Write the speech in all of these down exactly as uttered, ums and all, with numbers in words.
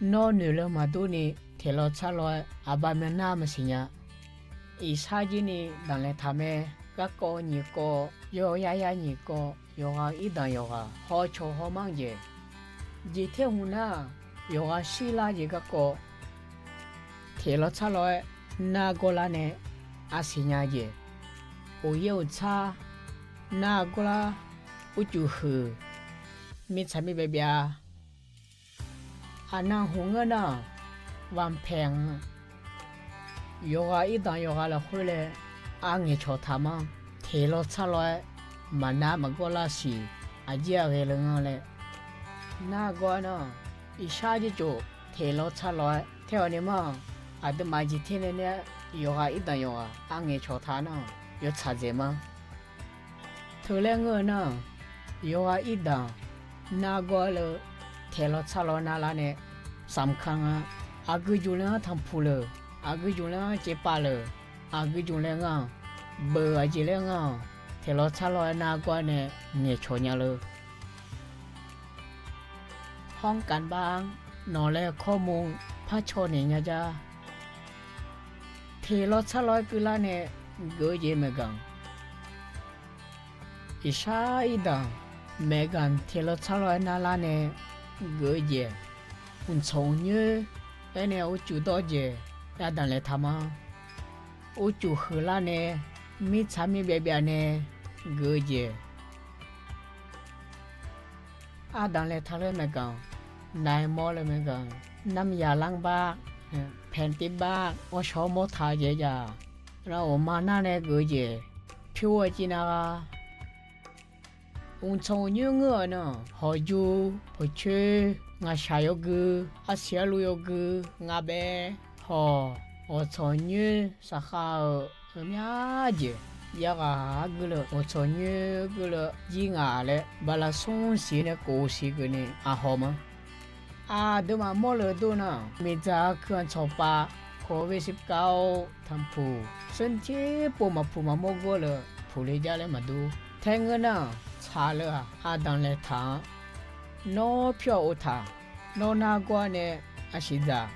Nawr noeqleuv maqdurni, teq law tsar law-aer aqbav myav nar maqsiq nya. Iqsar jir ni danqlaeq taq mae. Garkawv nyiq kawv, yawyar yar nyiq kawv, yawqghaq irdanq yawqghaq hawcawq hawmanr jeq. Jeq terhmq nar-aq, yawqghaq shirlar jeq garkawv teq law tsar law-aer nargawr lar nae arsiq nya jeq. Uqyaer uqtsar, nargawr lar, uqcuf huiq, mirtsaq mir byav byav, aqnan hmq ngeur nar-aq, vanqpaeq-anr yawqghaq irdanq yawqghaq lafkhoer laer arngaeq cawq taq ma. Teq law tsar law-aer maqnar maqgawr lar siq, aqjir-aq ghae le ngar laer nargawr-aer nar, iqsar jir cof teq law tsar law-aer taer-awq ni ma. Aqduimaf jeq ter nae nae-aer yawqghaq irdanq yawqghaq arngaeq cawq taq nar, yawtsaq dzaeq ma. Teu laer ngeur-eu nar-aq, yawqghaq irdanq nargawr-aer leu teq law tsar law narlar nae, samqkanr-a, aqgeu jmq laer-anr tanqpuq leuq, aqgeu jmq laer-anr caevpav leuq, aqgeu jmq laer ngar-aq, beuq aqjeq laer ngar-aq, teq law tsar law-aer nargawr-aer nae ngaeqcawq nya leu. Hawrkavbar-anr nawq laer kawrmur parcaw naeq nya jar. Teq law tsar law-aer keuvlar nae geuf-eu jeq maeqganq. Iqsar irdanq maeqganq teq law tsar law-aer narlar nae geuf-eu jeq. Mqcawq uqnyoer aernae uqcuf dawr jeq ardanq laeqtaq ma. Uqcuf huiqlar nae mirtsaq mir byav byav nae geuf-eu jeq. Ardanq laeqtaq leu maeqganq, naiq mawr leu maeqganq, narmyaq lanrbar, paeqtiv bar, awrshawr mawr taq-eu jeq jav. Nar uqma nar nae geuf-eu jeq, pyur-aer civ nar gha. Mqcawq uqnyoer ngeur-euq nar, hawqjur, poqcoer, ngaqshaq yawgui, arsiq arluv yawgui, ngaqbaev, hawq, ghawqtsawq nyoer saqkhav-euq heumya jeq, yarghaq argui leu, ghawqtsawq nyoer gui leu jir ngaq laer bala smr siq nae kof siq geufni aqhaw ma. Aqduimaf mawrleuq dur nar, miqdzaq-eu kuianq tsawqpav, โควิดสิบเก้า tanqpuq, smr tser pov maqpuq maqmawr gawr leu puqle jar laer maqdur. Taer ngeur nar, tsaqleu-aq ardanq laeqtaq-anr nawr pyur-aq ov taq. Nawr nargawr-aer nae arsiq dzaq.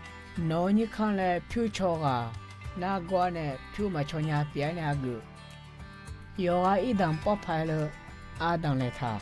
Nawq-eu nyirkanr laer pyur caw ghaq, nargawr-aer nae pyur maqcaw nya pyeuf-aer nae argeuf. Yawqghaq irdanq pawr paq-aer leu ardanq laeqtaq.